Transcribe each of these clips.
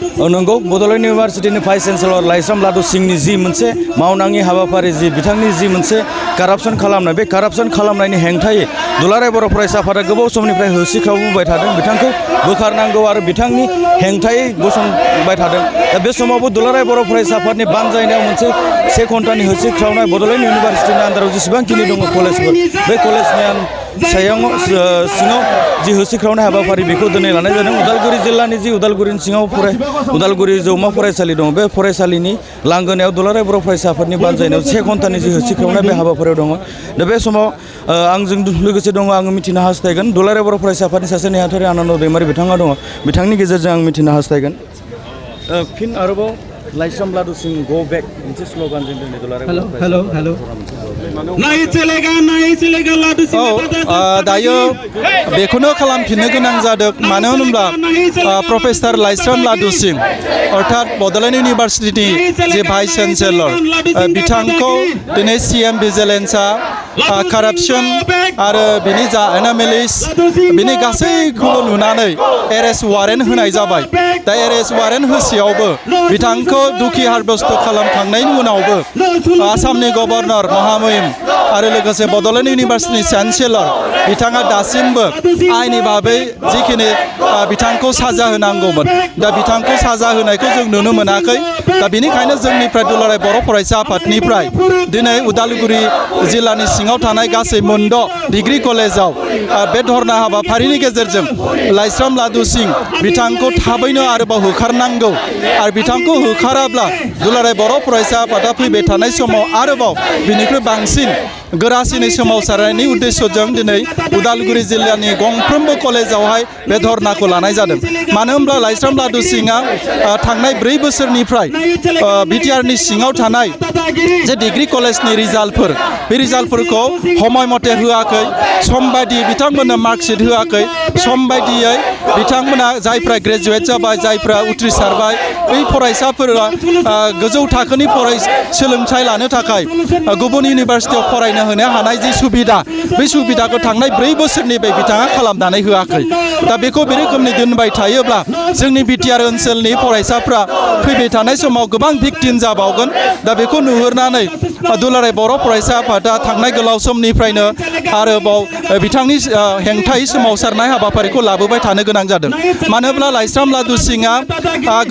नंगौ Bodoland इउनिभार्सिटिनि vice chancellor Laishram लादु सिंहनि जि मोनसे मावनाङि हाबाफारि जि बिथांनि जि मोनसे कारापसन खालामनाय बे कारापसन खालामनायनि हेंथायै दुलाराय बर' फरायसा आफादा गोबाव समनिफ्राय होसिख्रावबोबाय थादों बिथांखौ बोखारनांगौ आरो बिथांनि हेंथायै गसंबाय थादों दा बे समावबो दुलाराय बर' फरायसा आफादनि बानजायनायाव मोनसे 1 घन्टानि होसिख्रावनाय बड'लेण्ड इउनिभार्सिटिनि आन्दाराव जेसेबांखिनि दङ कलेजफोर बे कलेजनि सिङाव जि होसिख्रावनाय हाबाफारि बेखौ दिनै लानाय जादों उदालगुरि जिल्लानि जि उदालगुरिनि सिङाव उदालगुरि जौमा फरायसालि दङ बे फरायसालिनि लांगोनायाव दुलाराय बर' फरायसा आफादनि बानजायनायाव 1 घन्टानि जि होसिख्रावनाय बे हाबाफारियाव दङ दा बे समाव आंजों लोगोसे दङ आङो मिथिनो हास्थायगोन दुलाराय बर' फरायसा आफादनि सासे नेहाथारि आनन्द दैमारि बिथाङा दङ बिथांनि गेजेरजों आं मिथिनो हास्थायगोन फिन आरोबाव लाइस्राम लादु सिंह गो बेक मोनसे स्ल'गानजों दिनै दुलाराय हेलो नहीं चलेगा लादु सिंह दायो बेखौनो खालामफिननो गोनां जादों मानो होनोब्ला प्रफेसर लाइस्राम लादु सिंह अर्थात बड'लेण्ड इउनिभार्सिटिनि जे भाइस चेन्सेलर बिथांखौ दिनै CM भिजिलेन्सआ कारापसन आरो बिनि जा एन'मेलिस बिनि गासैखौबो नुनानै एरेस्ट वारेन्ट होनाय जाबाय दा एरेस्ट वारेन्ट होसेयावबो बिथांखौ दुखि हारबेस्ट खालामखांनायनि उनावबो आसामनि गभर्नर महामहिम आरो लोगोसे बड'लेण्ड इउनिभार्सिटिनि चेन्सेलर बिथाङा दासिमबो आइनि बाबै जिखिनि बिथांखौ साजा होनांगौमोन दा बिथांखौ साजा होनायखौ जों नुनो मोनाखै दा बेनिखायनो जोंनिफ्राय दुलाराय बर' फरायसा आफादनिफ्राय दिनै उदालगुरि जिल्लानि सिङाव थानाय गासै 6 डिग्री कलेजाव बे धरना हाबाफारिनि गेजेरजों लाइस्राम लादु सिंह बिथांखौ थाबैनो आरोबाव होखारनांगौ आरो बिथांखौ होखाराब्ला दुलाराय बर' फरायसा आफादा फैबाय थानाय समाव आरोबाव बिनिख्रुइ बांसिन गोरासिनै सोमावसारनायनि उद्देश्यजों दिनै उदालगुरि जिल्लानि गंफ्रोमबो कलेजावहाय बे धरनाखौ लानाय जादों मानो होनब्ला लाइस्राम लादु सिंहआ थांनाय 4 बोसोरनिफ्राय बिटिआरनि सिङाव थानाय जे डिग्री कलेजनि रिजाल्टफोर बे रिजाल्टफोरखौ समय मथे होआखै सम बायदि बिथांमोननो मार्कशीट होआखै सम बायदियै बिथांमोना जायफ्रा ग्रेजुवेट जाबाय जायफ्रा उथ्रिसारबाय बै फरायसाफोरा गोजौ थाखोनि सोलोंथाइ लानो थाखाय गुबुन इउनिभार्सिटियाव फरायनो होनो हानाय जि सुबिदा बै सुबिदाखौ थांनाय 4 बोसोरनिफ्राय बिथाङा खालामनानै होआखै दा बेखौ बे रोखोमनि दोनबाय थायोब्ला जोंनि बिटिआर ओनसोलनि फरायसाफ्रा फैबाय थानाय समाव गोबां भिक्टिम जाबावगोन दा बेखौ नुहुरनानै दुलाराय बर' फरायसा आफादा थांनाय गोलाव समनिफ्रायनो आरोबाव बिथांनि हेंथायै सोमावसारनाय हाबाफारिखौ लाबोबाय थानो गोनां जादों मानो होनब्ला लाइस्राम लादु सिंहआ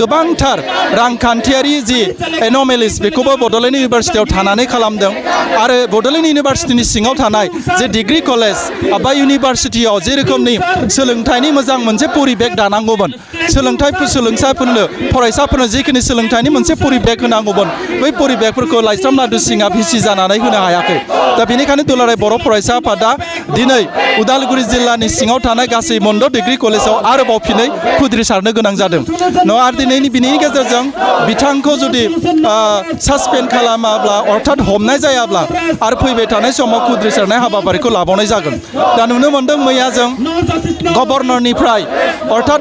गोबांथार रांखान्थियारि जि एन'मेलिस बेखौबो बड'लेण्ड इउनिभार्सिटियाव थानानै खालामदों आरो बड'लेण्ड इउनिभार्सिटिनि सिङाव थानाय जे डिग्री कलेज बा इउनिभार्सिटियाव जे रोखोमनि सोलोंथाइनि मोजां मोनसे परिबेक दानांगौमोन सोलोंसाफोरनो फरायसाफोरनो जिखिनि सोलोंथाइनि मोनसे परिबेक होनांगौमोन बै परिबेकफोरखौ लाइस्राम लादु सिंहआ भिसि जानानै होनो हायाखै दा बेनिखायनो दुलाराय बर' फरायसा आफादा दिनै उदालगुरि जिल्लानि सिङाव थानाय गासै 6 डिग्री कलेजाव आरोबाव फिनै खुद्रिसारनो गोनां जादों आरो दिनैनि बिनि गेजेरजों बिथांखौ जुदि सासपेन्ड खालामाब्ला अर्थात हमनाय जायाब्ला आरो फैबाय थानाय समाव खुद्रिसारनाय हाबाफारिखौ लाबावनाय जागोन दा नुनो मोनदों मैया जों गभर्नरनिफ्राय अर्थात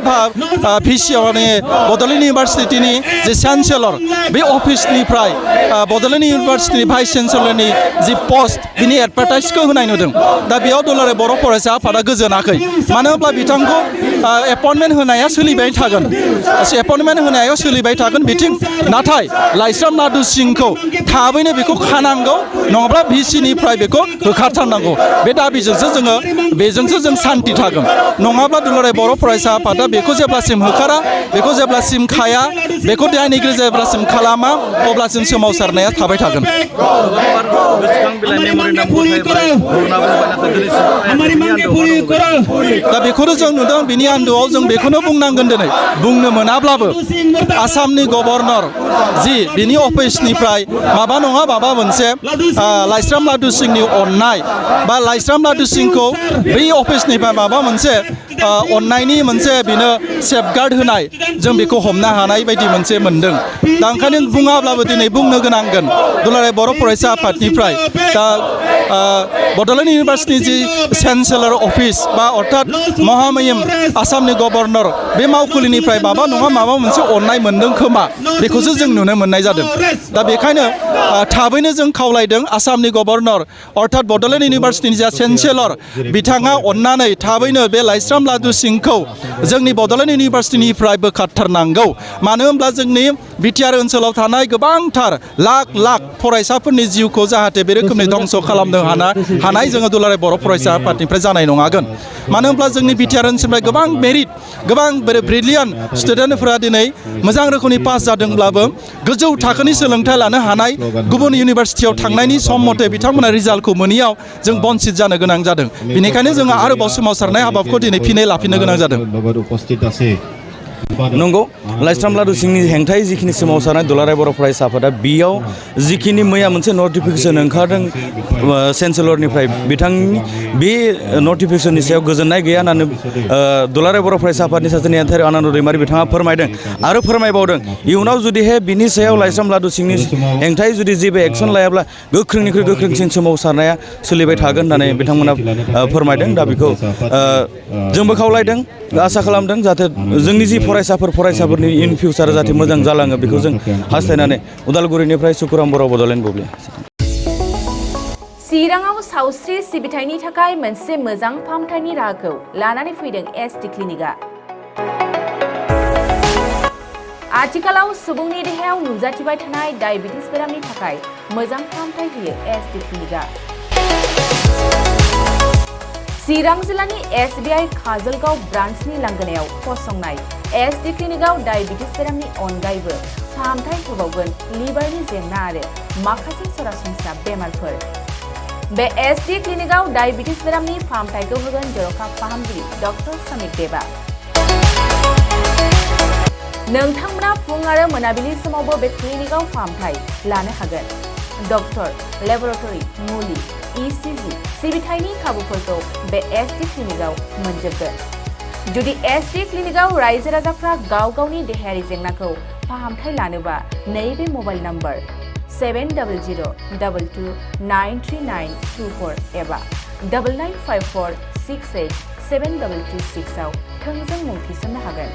भिसिआवनि बड'लेण्ड इउनिभार्सिटिनि जे चेन्सेलर बे अफिसनिफ्राय बड'लेण्ड इउनिभार्सिटिनि भाइस चेन्सेलरनि जि पस्ट बिनि एडभार्टाइजखौ होनाय नुदों दा बेयाव दुलाराय बर' फरायसा आफादा गोजोनाखै मानो होनब्ला बिथांखौ एपइन्टमेन्ट होनाया सोलिबाय थागोन बिथिं नाथाय लाइस्राम लादु सिंहखौ थाबैनो बेखौ खानांगौ नङाब्ला भिसिनिफ्राय बेखौ होखारथारनांगौ बे दाबिजोंसो जों सान्ति थागोन नङाब्ला दुलाराय बर' फरायसा आफादा बेखौ जेब्लासिम होखारा बेखौ जेब्लासिम खाया बेखौ दायनिगिरि जेब्लासिम खालामा अब्लासिम सोमावसारनाया थाबाय थागोन दा बेखौनो जों नुदों बिनि आन्दोआव जों बेखौनो बुंनांगोन दिनै बुंनो मोनाब्लाबो आसामनि गभर्नर जि बिनि अफिसनिफ्राय माबा नङा माबा मोनसे लाइस्राम लादु सिंहनि अननाय बा लाइस्राम लादु सिंहखौ बै अफिसनिफ्राय माबा मोनसे अननायनि मोनसे बिनो सेफगार्ड होनाय जों बेखौ हमनो हानाय बायदि मोनसे मोनदों दा ओंखायनो बुङाब्लाबो दिनै बुंनो गोनांगोन दुलाराय बर' फरायसा आफादनिफ्राय दा बड'लेण्ड इउनिभार्सिटिनि जि चेन्सेलर अफिस बा अर्थात महामहिम आसामनि गभर्नर बे मावखुलिनिफ्राय माबा नङा माबा मोनसे अननाय मोनदों खोमा बेखौसो जों नुनो मोननाय जादों दा बेखायनो थाबैनो जों खावलायदों आसामनि गभर्नर अर्थात बड'लेण्ड इउनिभार्सिटिनि जा चेन्सेलर बिथाङा अननानै थाबैनो बे लाइस्राम लादु सिंखौ जोंनि बड'लेण्ड इउनिभार्सिटिनिफ्राय बोखारथारनांगौ मानो होनब्ला जोंनि बिटिआर ओनसोलाव थानाय गोबांथार लाख लाख फरायसाफोरनि जिउखौ जाहाथे बे रोखोमनि धंस खालामनो हानाय जोङो दुलाराय बर' फरायसा आफादनिफ्राय जानाय नङागोन मानो होनब्ला जोंनि बिटिआर ओनसोलनिफ्राय गोबां मेरिट गोबां ब्रिलियान्ट स्टुडेन्टफोरा दिनै मोजां रोखोमनि पास जादोंब्लाबो गोजौ थाखोनि सोलोंथाइ लानो हानाय गुबुन इउनिभार्सिटियाव थांनायनि सम मथे बिथांमोना रिजाल्टखौ मोनियाव जों बन्सित जानो गोनां जादों बेनिखायनो जोङो आरोबाव सोमावसारनाय हाबाखौ दिनै फिनै लाफिननो गोनां जादों नंगौ लाइस्राम लादु सिंनि हेंथायै जिखिनि सोमावसारनाय दुलाराय बर' फरायसा आफादा बेयाव जिखिनि मैया मोनसे नटिफिकेसन ओंखारदों चेन्सेलरनिफ्राय बिथांनि बे नटिफिकेसननि सायाव गोजोननाय गैया होननानै दुलाराय बर' फरायसा आफादनि सासे नेहाथारि आनन्द दैमारि बिथाङा फोरमायदों आरो फोरमायबावदों इयुनाव जुदिहाय बिनि सायाव लाइस्राम लादु सिंनि हेंथायै जुदि जेबो एक्सन लायाब्ला गोख्रोंनिख्रुइ गोख्रोंसिन सोमावसारनाया सोलिबाय थागोन होननानै बिथांमोना फोरमायदों दा बेखौ जोंबो खावलायदों आसा खालामदों जाहाथे जोंनि जि फरायसाफोरनि इन फिउचार जाहाथे मोजां जालाङो बेखौ जों हास्थायनानै उदालगुरिनिफ्राय सुकुराम बर' बड'लेण्ड बुब्लि चिराङाव सावस्रि सिबिथायनि थाखाय मोनसे मोजां फाहामथायनि राहाखौ लानानै फैदों एसटि क्लिनिकआ आथिखालाव सुबुंनि देहायाव नुजाथिबाय थानाय डायबिटिस बेरामनि थाखाय मोजां फाहामथाय होयो एसटि क्लिनिकआ चिरां जिल्लानि SBI काजलगाव ब्रान्चनि लांगोनायाव फसंनाय एसटि क्लिनिकआव डायबिटिस बेरामनि अनगायैबो फाहामथाय होबावगोन लिभारनि जेंना आरो माखासे सरासनस्रा बेमारफोर बे एसटि क्लिनिकआव डायबिटिस बेरामनि फाहामथायखौ होगोन जर'खा फाहामगिरि डक्टर समिक देबा नोंथांमोना फुं आरो मोनाबिलि समावबो बे क्लिनिकआव फाहामथाय लानो हागोन डक्टर लेबरेटरि मुलि ECG सिबिथायनि खाबुफोरखौ बे एसटि क्लिनिकआव मोनजोबगोन जुदि एसटि क्लिनिकआव रायजो राजाफ्रा गाव गावनि देहायारि जेंनाखौ फाहामथाय लानोबा नैबे मबाइल नम्बर 7002293924 एबा 9954687226 आव थोंजों मुं थिसननो हागोन